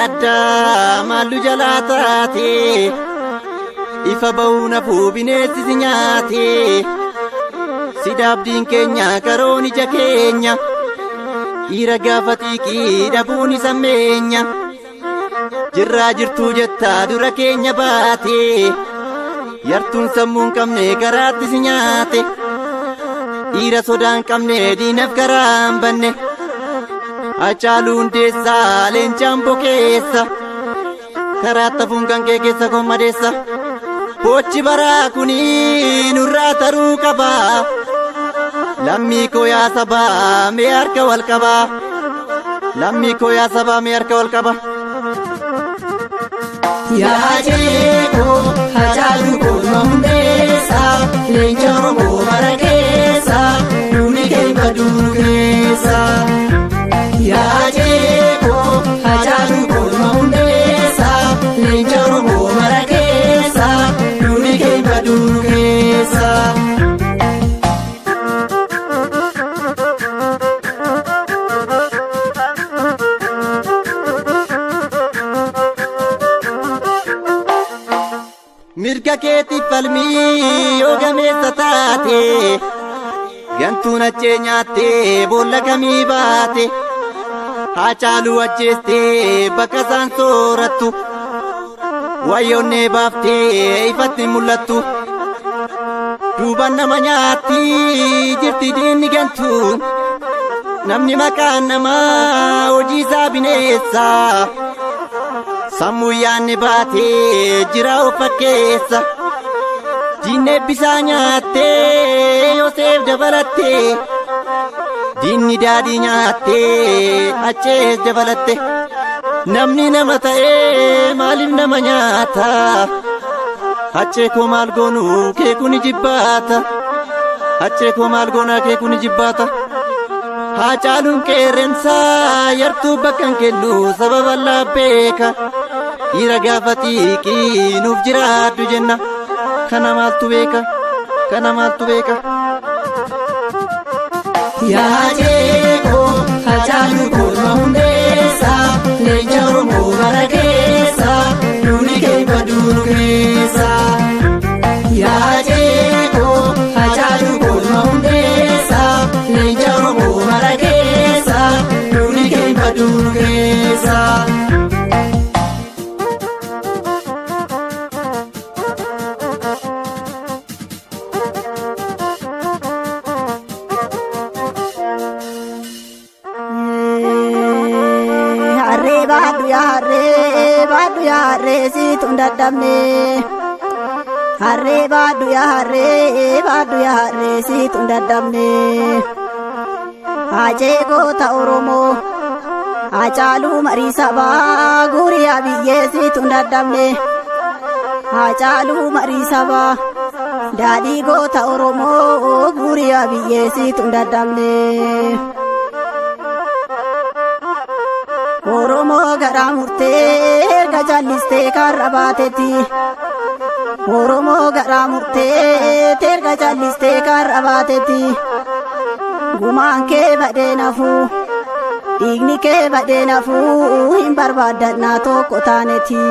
Yaaddaa maallu jalaa taate, ifa ba'uu nafuu bineensi si nyaate. Sidaabdiin keenya karoon ija keenya, dhiira gaafa xiiqii dhabuun isa meenya. Jirraa jirtuu jettaa dura keenya baate, yartuun sammuu hin qabne karaatti si nyaate. Dhiira sodaa hin qabne diinaf karaa hin banne. Hacaaluu Hundeessaa leencaan bokeessa, karaa tafuun kan kee keessa kommadeessa. Boochi baraa kuni nurraa taruu qaba. Lammii koo yaa sabaa mee harka wal qaba. Lammii koo yaa sabaa mee harka wal qaba. Yaa jeekoo Hacaaluu Koolma Hundeessaa, leenca Oromoo bara keessa, duuni kee baduu keessa. Yaa jeekoo Hacaaluu Koolma Hundeessaa, leenca Oromoo bara keessa, duuni kee baduu keessa. Mirga keetiif falmii yoo gameessa taate, gantuun achee nyaattee boolla kamii baate. Haacaaluu ajjeestee bakka isaan soorattu, wayyoonnee baaftee ifatti mul'attu. Duuban nama nyaatti jirti diinni gantu, namni maqaan namaa hojii isaa bineessa. Sammuu yaadni baatee jira of fakkeessa. Diinni eebbisaa nyaattee Yoseef dabalattee, diinni daadhii nyaattee achees dabalatte. Namni nama ta'ee maaliif nama nyaata? Achee koo maal goonu kee kuni jibbaata. Achee koo maal goonaa kee kuni jibbaata. Haacaaluun qeerrensaa yartuu bakka hin kennu sababa beeka. Dhiira gaafa xiiqii nuuf jiraadhu jenna. Kana maaltu beeka? Kana maaltu beeka? Yaa jeekoo Hacaaluu Koolma Hundeessaa, leenca Oromoo bara keessa, duuni kee baduu keessa. Yaa jeekoo Hacaaluu Koolma Hundeessaa, leenca Oromoo bara keessa, duuni kee baduu keessa. Harree baadhu yaa harree baadhu yaa harree siitu hin dadhabne. Harree baadhu yaa harree baadhu yaa harree siitu hin dadhabne. Haacee goota Oromoo, Haacaaluu marii sabaa, guuriyaa biyyee siitu hin dadhabne. Haacaaluu marii sabaa, daadhii goota Oromoo, guuriyaa biyyee siitu hin dadhabne. Oromoo garaa murtee erga jallistee karra baatetti. Oromoo garaa murtee erga jallistee karra baatetti. Gumaan kee badhee nafuu, dhiigni kee badhee nafuu, hin barbaaddannaa tokko taanetti.